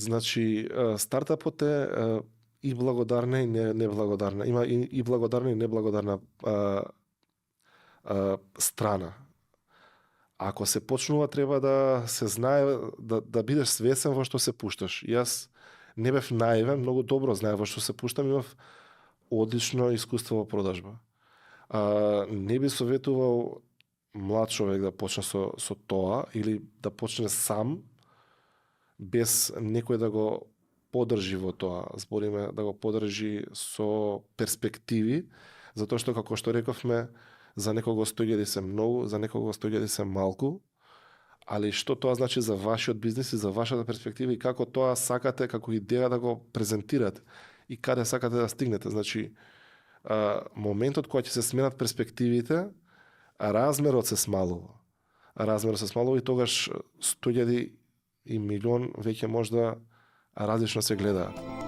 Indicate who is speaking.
Speaker 1: Значи, стартапот е и благодарна и неблагодарна. Има и благодарна и неблагодарна страна. Ако се почнува, треба да се знае, да бидеш свесен во што се пушташ. Јас не бев наивен, многу добро знаев во што се пуштам, имав одлично искуство во продажба. Не би советувал млад човек да почне со тоа или да почне сам без некој да го подржи во тоа. Збориме да го подржи со перспективи, затоа што како што рековме, за некого 100.000 се многу, за некого 100.000 се малку, али што тоа значи за вашиот бизнис и за вашата перспектива и како тоа сакате како идеја да го презентирате и каде сакате да стигнете. Значи, моментот кога ќе се сменат перспективите, размерот се смалува. Размерот се смалува и тогаш 100.000 и милион веќе можда различно се гледаат.